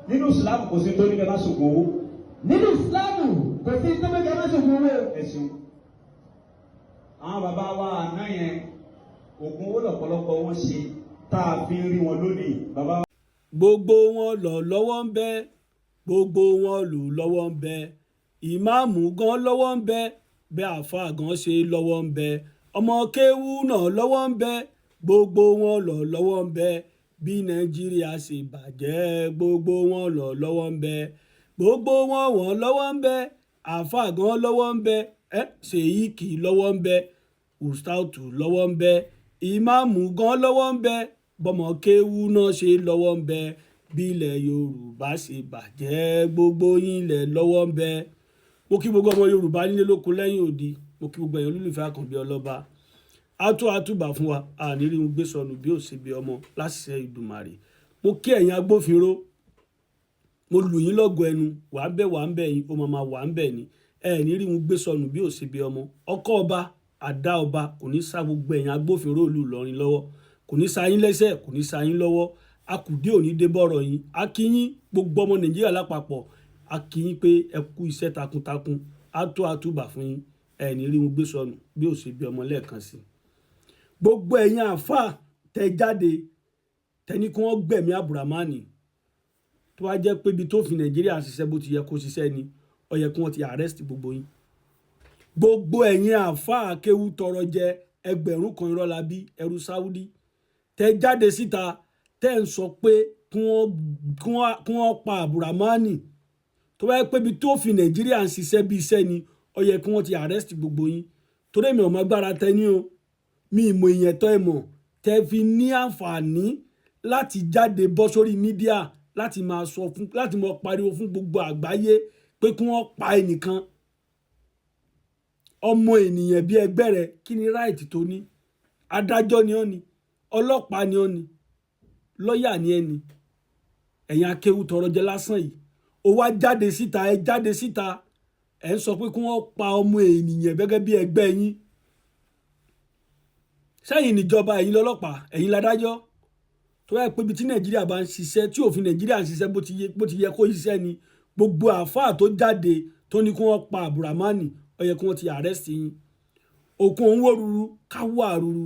Nínú Islam, kò sí tó ní kẹ́ má ṣògùn owó. Nínú Ìsìláàmù, kò sí tó ní kẹ́ má ṣògùn owó. Ẹ̀sùn àwọn bàbá wa àná yẹn, ògùn owó lọ́pọ̀lọpọ̀ wọn ṣe tá a fi ń rí wọn lónìí, bàbá wa. Gbogbo wọn lọ lọ́wọ́ ń bẹ, gbogbo wọn lò lọ́wọ́ ń bẹ. Ìmáàmù gan lọ́wọ́ ń bẹ, bẹ́ẹ̀ àáfàá gan ṣe lọ́wọ́ ń bẹ, ọmọ kéwú náà lọ́wọ́ ń bẹ. Gbogbo wọn lọ lọ́wọ́ ń bẹ. Bí Nàìjíríà ṣe bàjẹ́, gbogbo wọn lọ lọ́wọ́ ń bẹ. Gbogbo wọn wọn lọ́wọ́ ń bẹ. Àáfàá gan lọ́wọ́ ń bẹ, ẹ ṣèyíkì lọ́wọ́ ń bẹ, ustautu lọ́wọ́ ń bẹ, ìmáàmù gan lọ́wọ́ ń bẹ, bọ́mọ kéwú náà ṣe lọ́wọ́ ń bẹ. Bílẹ̀ Yorùbá ṣe bàjẹ́, gbogbo yín lẹ̀ lọ́wọ́ ń bẹ. Mo kí gbogbo ọmọ Yorùbá nílé, lóko, lẹ́yìn odi. Mo kí gbogbo ẹ̀yin olólùfẹ́ Àkànbí Ọlọ́ba. Atú àtúbà fún wa, àníri ń gbé sọnù bí ó ṣe bí ọmọ láṣẹ Ìdùmàrè. Mo kí ẹ̀yin agbófinró, mo lù yín lọ́gọ̀ ẹnu. Wà á bẹ̀, wà á bẹ̀ yín, ó máa máa wà á bẹ̀ ni. Ẹ ní rí wọn gbé sọnù bí ó ṣe bí ọmọ. Ọkọ ọba, àdá ọba kò ní sá gbogbo ẹ̀yin agbófinró ìlú Ìlọrin lọ́wọ́, kò ní sa yín lẹ́sẹ̀, kò ní sa yín lọ́wọ́. Akùdé òní dé bọ́rọ̀ yín. A kí yín, gbogbo ọmọ Nàìjíríà lápapọ̀, a kí yín pé ẹ kú iṣẹ́ takuntakun. Á tó àtúbà fún yín. Ẹ ní rí wọn gbé sọnù bí ó ṣe bí ọmọ. Lẹ́ẹ̀kan sí, gbogbo ẹ̀yin àáfàá tẹ jáde, tẹni kí wọ́n gbẹ̀mí Abdulrahman, tó wá jẹ́ pé ibi tó fi Nàìjíríà ṣiṣẹ́ bó ti yẹ kó ṣiṣẹ́ ni, ó yẹ kí wọ́n ti arrest gbogbo yín. Gbogbo ẹ̀yin àáfàá kéwú tọrọ jẹ, 1000 irọ́ la bí ẹrú Sáúdí, tẹ jáde síta, tẹ́ ń sọ pé kí wọ́n pa Abdulrahman, tó bá yẹ pé ibi tó fi Nàìjíríà ń ṣiṣẹ́ bí iṣẹ́ ni, ó yẹ kí wọ́n ti arrest gbogbo yín. Torí èmi ò mọ agbára tẹ ní o, mi ìmọ̀ èèyàn tọ́ ẹ mọ̀ tẹ́ fi ní àǹfààní láti jáde bọ́ sórí media, láti máa sọ fún, láti máa pariwo fún gbogbo àgbáyé pé kí wọ́n pa ẹnìkan, ọmọ ènìyàn bí ẹgbẹ́ rẹ̀. Kí ni right tó ní? Adájọ́ ni ọ́ ni? Ọlọ́pàá ni ọ́ ni? Lọ́ọ̀yà ni ẹ́ ni? Ẹ̀yin akéwù tọrọ jẹ lásán yìí, ó wá jáde síta, ẹ jáde síta, ẹ ń sọ pé kí wọ́n pa ọmọ ènìyàn gẹ́gẹ́ bí ẹgbẹ́ yín. Sẹ́yìn níjọba, ẹ̀yin lọ́lọ́pàá, ẹ̀yin ládájọ́. Tó yẹ pé ibi tí Nàìjíríà bá ń ṣiṣẹ́, tí òfin Nàìjíríà ń ṣiṣẹ́ bó ti yẹ kó ṣiṣẹ́ ni, gbogbo àáfàá tó jáde tó ní kí wọ́n pa Abdulrahman, ó yẹ kí wọ́n ti arrest yín. Òkun òun wó ruru káwọ́ àrùrù.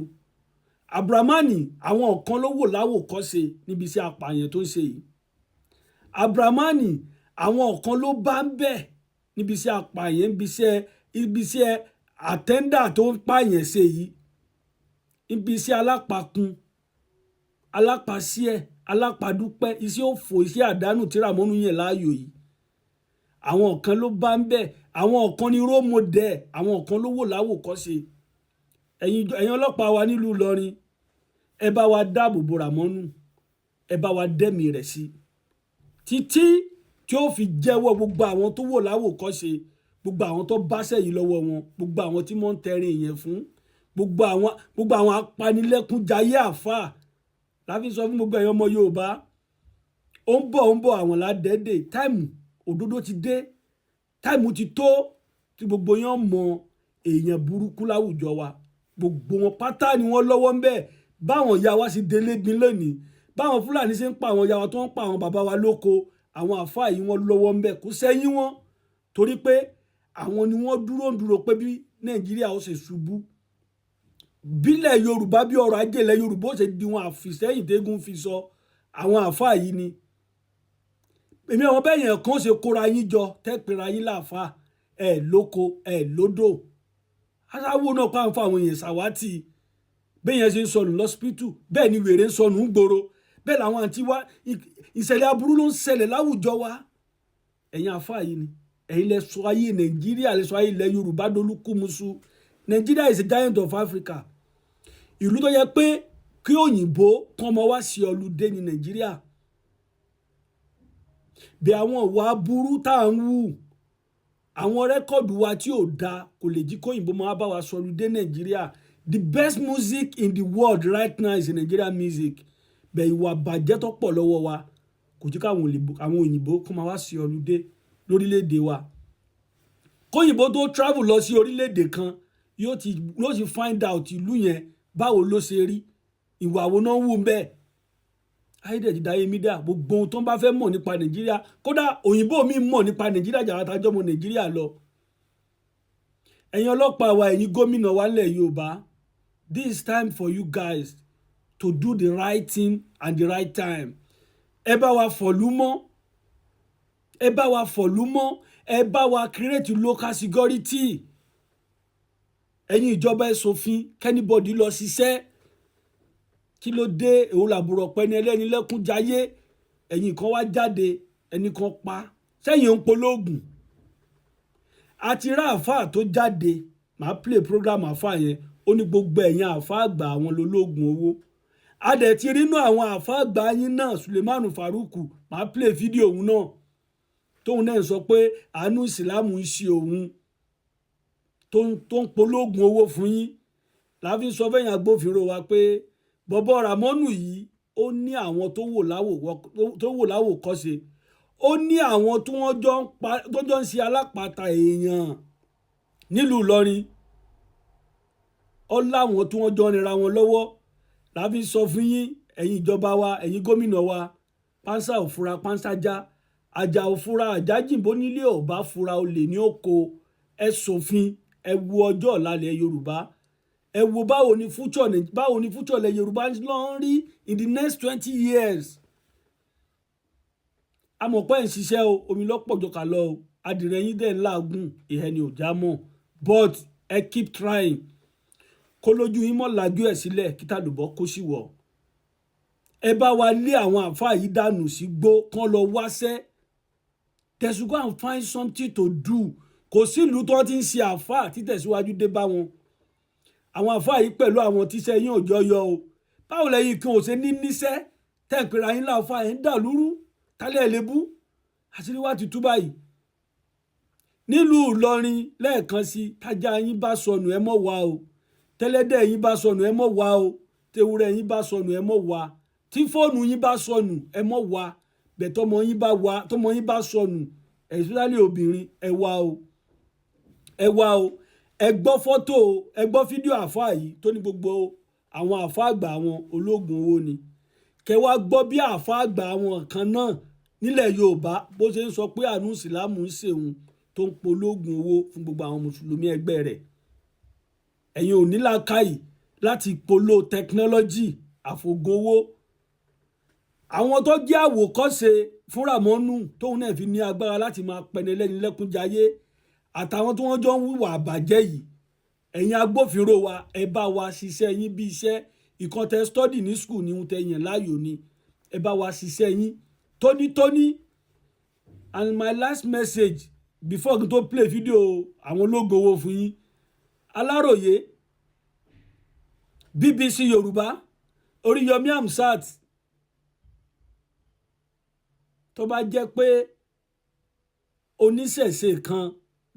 Abdulrahman, àwọn kan ló wò láwòkọ́ṣe níbi iṣẹ́ apààyàn tó ń ṣe yìí. Abdulrahman, àwọn kan ló bá ń bẹ̀ níbi iṣẹ́ apààyàn, ibi iṣẹ́ àtẹ́ndà tó ń pààyàn ṣe yìí, ibi iṣẹ́ alápakun, alápàṣíẹ̀, alápàdúpẹ́, iṣẹ́ òfò, iṣẹ́ àdánù tí Ràmọ́nù yẹn láàyò yìí. Àwọn kan ló bá ń bẹ̀, àwọn kan ní role model, àwọn kan ló wò láwòkọ́ṣe. Ẹ̀yin ọlọ́pàá wa nílùú Ìlọrin, ẹ bá wa dáàbò bo Ràmọ́nù, ẹ bá wa dẹ́mi rẹ̀ sí títí tí ó fi jẹ́wọ́ gbogbo àwọn tó wò láwòkọ́ṣe, gbogbo àwọn tó báṣẹ́ yìí lọ́wọ́ wọn, gbogbo àwọn tí wọ́n ń tẹrin ìyẹn fún, gbogbo àwọn apanilẹ́kúnjayé àáfàá. Láfi sọ fún gbogbo ẹ̀yin ọmọ Yorùbá, ó ń bọ̀, ó ń bọ̀, àwọn ládẹ́dẹ̀. Time òdodo ti dé, time ti tó tí gbogbo yẹn mọ èèyàn burúkú láwùjọ wa. Gbogbo wọn pátá ni wọ́n lọ́wọ́ ń bẹ́ẹ̀. Báwọn ìyá wa sì délé gbin lónìí, báwọn Fúlàní ṣe ń pa àwọn ìyá wa, tó ń pa àwọn bàbá wa lóko, àwọn àfáà yìí, wọ́n lọ́wọ́ ń bẹ̀, kó sẹ́yìn wọn, torí pé àwọn ni wọ́n dúró ń dúró pé bí Nàìjíríà ó ṣe ṣubú, bílẹ̀ Yorùbá, bí ọrọ̀ ajé ilẹ̀ Yorùbá ó ṣe di wọn àfìsẹ́yìn tẹ́gùn fi sọ, àwọn àfáà yìí ni. Èmi àwọn bẹ́ẹ̀ yẹn kan ṣe kóra yín jọ, tẹ́ pera yín láàfáà, ẹ̀ lóko, ẹ̀ lódò, aṣáwó náà pa ń fa àwọn èèyàn ṣàwátì. Bẹ́ẹ̀ yẹn ṣe ń sọnù lọ́sípítù, bẹ́ẹ̀ ni wèrè ń sọnù ń gbòòrò, bẹ́ẹ̀ làwọn àǹtí wa. Ìṣẹ̀lẹ̀ aburú ló ń ṣẹlẹ̀ láwùjọ wa. Ẹ̀yin àfáà yìí ni, ẹ̀yin lẹ sọ ayé Nàìjíríà, lẹ sọ ayé ilẹ̀ Yorùbá dolúkúmuṣu. Nàìjíríà is a giant of Africa. Ìlú tó yẹ pé kí òyìnbó kọ́ ọmọ wá sí ọlùdé ní Nàìjíríà. Bí àwọn ìwà aburú tá à ń wù, àwọn record wa tí ò da, kò lè jí kóyìnbó máa bá wa sọlùdé. Nàìjíríà, the best music in the world right now is Nigerian music. Bẹ́ẹ̀ ìwà bàjẹ́ tó pọ̀ lọ́wọ́ wa kò jí káwọn òyìnbó kó máa wá sí ọlùdé lórílẹ̀‐èdè wa. Kóyìnbó tó travel lọ sí orílẹ̀‐èdè kan, yóò ti find out ìlú yẹn, báwo ló ṣe rí, ìwà wo náà ń wù ń bẹ́ẹ̀. Ayédèjìdáyé media, gbogbo ohun tó ń bá fẹ́ mọ̀ nípa Nàìjíríà, kódà òyìnbó mi mọ̀ nípa Nàìjíríà jàrá tájọ́ mọ̀ Nàìjíríà lọ. Ẹ̀yin ọlọ́pàá wa, ẹ̀yin gómìnà wa nílẹ̀ Yorùbá, this is time for you guys to do the right thing and the right time. Ẹ bá wa fọ̀lú mọ́, ẹ bá wa fọ̀lú mọ́, ẹ bá wa create local security. Ẹ̀yin ìjọba, ẹ ṣòfin kí anybody lọ ṣiṣẹ́. Kí ló dé? Èwo làbúrò pẹ́ni ẹlẹ́ni lẹ́kún jayé? Ẹ̀yin kan wá jáde, ẹnì kan pa sẹ́yìn ń polóògùn. Àti rá àáfàá tó jáde, màá play program àáfàá yẹn. Ó ní gbogbo ẹ̀yin àáfàá àgbà, àwọn lológun owó. A dẹ̀ ti rínú àwọn àáfàá àgbà yín náà, Sulemanu Faruku, màá play fídíò òun náà, tóun náà sọ pé àánú ìsìlámù ń ṣe òun, tó ń pológun owó fún yín. Láfi sọ fẹ́yìn agbófinró wa pé bọ̀bọ̀ Ramọ́nù yìí, ó ní àwọn tó wò láwò kọ́ṣe, ó ní àwọn tí wọ́n jọ ń pa, tó jọ ń ṣe alápatà èèyàn nílùú Ìlọrin. Ó láwọn tí wọ́n jọ ń rinra wọn lọ́wọ́. Láfi sọ fún yín, ẹ̀yin ìjọba wa, ẹ̀yin gómìnà wa, pánsá ò fura pánsá já, àjà ò fura àjà jìnbó, nílé ò bá fura olè ní oko. Ẹ ṣòfin, ẹ wo ọjọ́ ọ̀la ilẹ̀ Yorùbá, ẹ wo báwo ni future ilẹ̀ Yorùbá lọ ń rí in the next 20 years. Amọ̀pẹ́ ń ṣiṣẹ́ o, omi lọ́pọ̀ jọkà lọ o, adìrẹ yín dẹ̀ ń làágùn, ìhẹ́ ni ò já mọ́, but ẹ keep trying. Kó lójú yín mọ́ lajú ẹ̀ sílẹ̀ kí tàlùbọ́ kó sì wọ̀. Ẹ bá wa lé àwọn àáfàá yìí dànù sí gbó, kán lọ wáṣẹ́. They should go and find something to do. Kò sí ìlú tó ti ń ṣe àáfàá títẹ̀síwájú dé bá wọn. Àwọn àáfàá yìí pẹ̀lú àwọn tíṣẹ́ yín ò jọ yọ o. Báwo lẹ́yìn kan ò ṣe ní níṣẹ́ tẹ́ ń pera yín láàfáà, yín dà lúrú kálẹ̀ lébú? Àṣírí wa ti tú báyìí nílùú Ìlọrin. Lẹ́ẹ̀kan sí, tájà yín bá sọnù, ẹ mọ̀ wá o. Tẹ́lẹ́dẹ̀ yín bá sọnù, ẹ mọ̀ wá o. Tewúrẹ́ yín bá sọnù, ẹ mọ̀ wá. Tí fóònù yín bá sọnù, ẹ mọ̀ wá bẹ́ẹ̀. Tọmọ yín bá wá, tọmọ yín bá sọnù, especially obìnrin, ẹ wá o, ẹ wá o. Ẹ gbọ́ fọ́tò, ẹ gbọ́ fídíò àáfàá yìí tó ní gbogbo àwọn àáfàá àgbà, àwọn ológun owó ni. Kẹ wá gbọ́ bí àáfàá àgbà àwọn kan náà nílẹ̀ Yorùbá bó ṣe ń sọ pé àánú ìsìlámù ń ṣèun, tó ń pológun owó fún gbogbo àwọn mùsùlùmí ẹgbẹ́ rẹ̀. Ẹ̀yin ò ní làákàyè láti polo technology àfògùn owó. Àwọn tó jẹ́ àwòkọ́ṣe fún Ramọ́nù tóun náà fi ní agbára láti máa pẹni lẹ́ni lẹ́kúnjayé, àtàwọn tí wọ́n jọ ń hùwà àbàjẹ́ yìí, ẹ̀yin agbófinró wa, ẹ bá wa ṣiṣẹ́ yín bí iṣẹ́. Ìkan tẹ study ní school ní ohun tẹ yàn láàyò ni. Ẹ bá wa ṣiṣẹ́ yín tónítóní. And my last message before kí n tó play video àwọn ológo owó fún yín: Aláròye, BBC Yorùbá, Oríyọmí Hamzat, tó bá jẹ́ pé oníṣẹ̀ṣe kan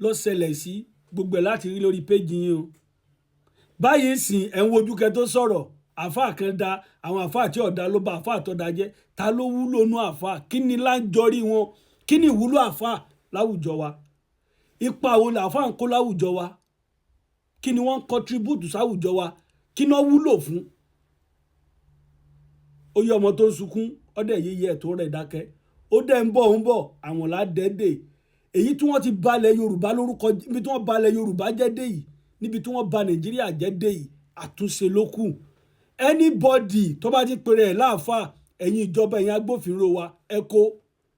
ló ṣẹlẹ̀ sí, gbogbo ẹ̀ láti rí lórí péjì yín o. Báyìí sìn, ẹ̀ ń wojú kẹ tó sọ̀rọ̀. Àáfàá kan da àwọn àáfàá tí ọ̀dà ló bá àáfàá tó da jẹ́. Ta ló wúlò nú àáfàá? Kí ni láńjọrí wọn? Kí ni ìwúlò àáfàá láwùjọ wa? Ipa wo làáfàá ń kó láwùjọ wa? Kí ni wọ́n ń contribute sáwùjọ wa? Kí ni wọ́n wúlò fún? Ó yẹ ọmọ tó ń sunkún ọdẹ yíyẹ tó rẹ̀ dákẹ́. Ó dẹ̀ ń bọ̀, ń bọ̀, àwọn ládẹ́dẹ́ èyí tí wọ́n ti balẹ̀ Yorùbá lórúkọ, níbi tí wọ́n balẹ̀ Yorùbá jẹ́ dé yìí, níbi tí wọ́n ba Nàìjíríà jẹ́ dé yìí, àtúnṣe ló kù. Anybody tó bá ti pèrè ẹ̀ láàfáà, ẹ̀yin ìjọba, ẹ̀yin agbófinró wa, ẹ kó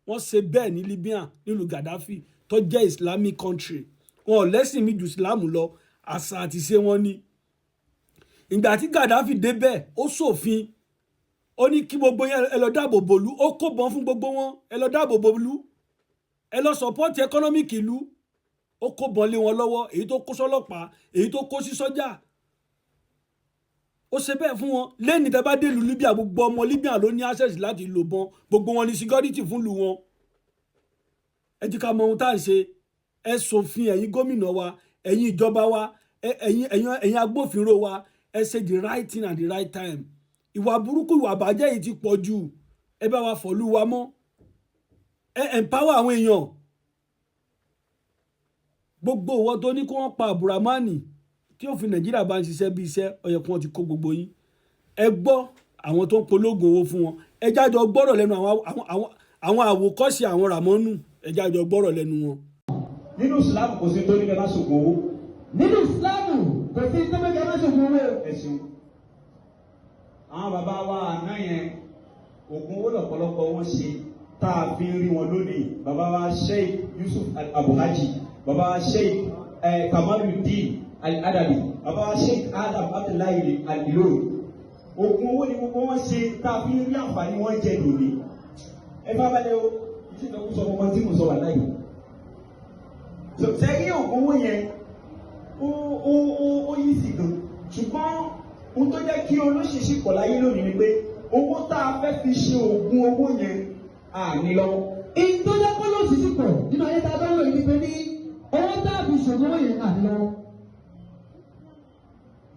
wọ́n ṣe bẹ́ẹ̀ ní Libya nílùú Gaddafi tó jẹ́ Islamic country. Wọn ò lẹ́sìn mi ju Islam lọ, àṣà àti ṣe wọn ni. Ìgbà tí Gaddafi débẹ̀, ó ṣòfin, ó ní kí gbogbo yẹn ẹ lọ dáàbò bòlú. Ó kó bọn fún gbogbo wọn, ẹ lọ dáàbò bòlú, ẹ lọ support economic ìlú. Ó kó bọn lé wọn lọ́wọ́, èyí tó kó sọ́lọ́pàá, èyí tó kó sí sọ́jà. Ó ṣe bẹ́ẹ̀ fún wọn. Lẹ́ni tẹ́ bá dé ìlú Libya, gbogbo ọmọ Libya ló ní access láti lò bọn, gbogbo wọn ní security fún ìlú wọn. Ẹ jí ká mọ ohun tá à ń ṣe. Ẹ ṣòfin, ẹ̀yin gómìnà wa, ẹ̀yin ìjọba wa, ẹ̀yin agbófinró wa, ẹ ṣe the right thing at the right time. Ìwà burúkú, ìwà àbàjẹ́ yìí ti pọ̀ jù. Ẹ bá wa fọ̀lú wa mọ́, ẹ empower àwọn èèyàn. Gbogbo ìwọ tó ní kí wọ́n pa Abdulrahman, tí òfin Nàìjíríà bá ń ṣiṣẹ́ bí iṣẹ́, ó yẹ kí wọ́n ti kó gbogbo yín. Ẹ gbọ́ àwọn tó ń pológun owó fún wọn. Ẹ jájọ gbọ́rọ̀ lẹ́nu àwọn àwòkọ́ṣe àwọn Ràmọ́nù. Ẹ jájọ gbọ́rọ̀ lẹ́nu wọn. Nínú Islam kò sí tó ní kẹ́ bá ṣògùn owó. Nínú Ìsìláàmù kò sí tó ní kẹ́ bá ṣògùn owó. Ẹ̀sìn àwọn bàbá wa àná yẹn, ògùn owó lọ́pọ̀lọpọ̀ wọn ṣe tá a fi ń rí wọn lónìí. Bàbá wa Sheikh Yusuf Abuhaji, bàbá wa Sheikh Kamaluddin Al-Adabi, bàbá wa Sheikh Adam Abdullahi Al-Ilori, ògùn owó ni gbogbo wọn ṣe tá a fi ń rí àǹfààní wọn jẹ lónìí. Ẹ bá balẹ̀ o, ìṣèjọba sọ fún wọn tí mo sọ wà láyé. Sẹ́yìn ògùn owó yẹn ó yí sí gan, ṣùgbọ́n ohun tó jẹ́ kí olóṣèṣì pọ̀ láyé lónìí ni pé owó tá a fẹ́ fi ṣe oògùn owó yẹn à ní lọ́wọ́. Èyí tó jẹ́ kó lóṣìṣì pọ̀ nínú ayé tá a bá ń lò yìí ni pé ní owó tá a fi ṣògùn owó yẹn à ní lọ́wọ́.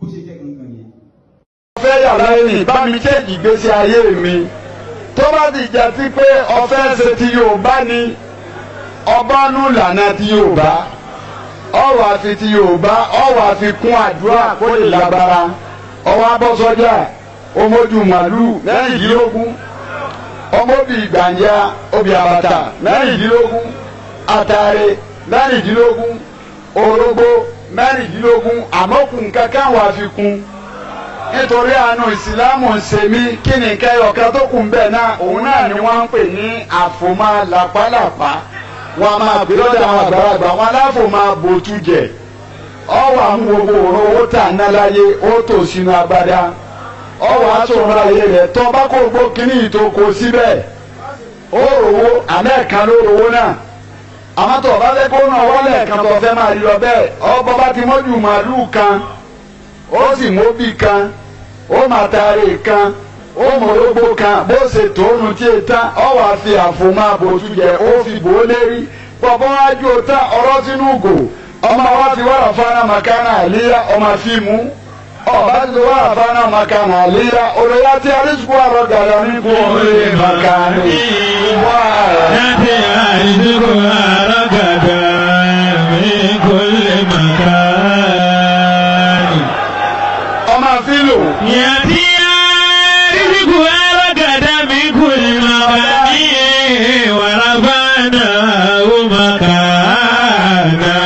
Bó ṣe jẹ́ gangan yẹn. Ọfẹ́ yàrá ẹni bá mi ṣe ìgbésí ayé mi, tó bá ti jẹ́ sí pé ọfẹ́ ṣe ti Yorùbá ni, ọbọ̀nù lànà ti Yorùbá, ọwọ́ àfi ti Yorùbá, ọwọ́ àfi kún àdúrà kó lè lágbára. Ọwọ́ abọ́sọ́jà ọmọdù màlúù 16, ọmọbì gbàǹjà obì àbàtà 16, àtàrẹ 16, orógbó 16, àmọ́kùn kankan wà fi kún. Nítorí àánú ìsìlámù ń ṣe mí, kí ni kẹyọ̀kan tó kù ń bẹ̀ náà, òun náà ni wọ́n ń pè ní àfòmọ́ làpálàpá. Wọn a máa pè lọ́dọ̀ àwọn àgbàlagbà wọn aláfòmọ́ bòtú jẹ. Ọwọ́ àmú gbogbo òrò owó tà ná láyé, ó tò sínú agbada, ọwọ́ àtòrò ayé rẹ̀ tọ́ bá kó gbó kínní ìtòkò síbẹ̀, ó rówó àmẹ́ẹ̀kan ló rówó náà. Àmọ́ tó bá fẹ́ kó náà wọlé kan tó fẹ́ máa rí lọ bẹ́ẹ̀, ọbọ̀ bá ti mọ́jú màálùú kan, ó sì móbì kan, ó máa taari kan, ó mọ̀lógbó kan, bó ṣe tóónu tí e tán, ọ wàá fi àfòmọ́ àbòtú jẹ, ó fi bò ó lérí bọ̀bọ̀ wájú ó tán ọ̀rọ̀ sínú ògò. Ọmọ wa ti wàrà fana makana àlíyá, ọmọ fíìmù ọba ti wàrà fana makana àlíyá, olóyà tí arísùkú àrọ gàdá ní kò lè makana wà. Láti àìsíkò àrọ gàdá ní kò lè makana. Ọmọ fílò. Yàtí àrísìkò àrọ gàdá ní kò lè makana wàrà fana ó makana.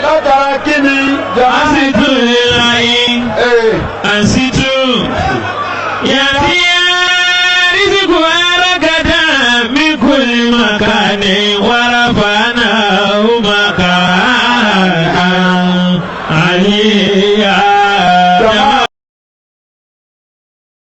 Látara kí ni jàmá. Àsìtú ìlàyé. Àsìtú. Yàtí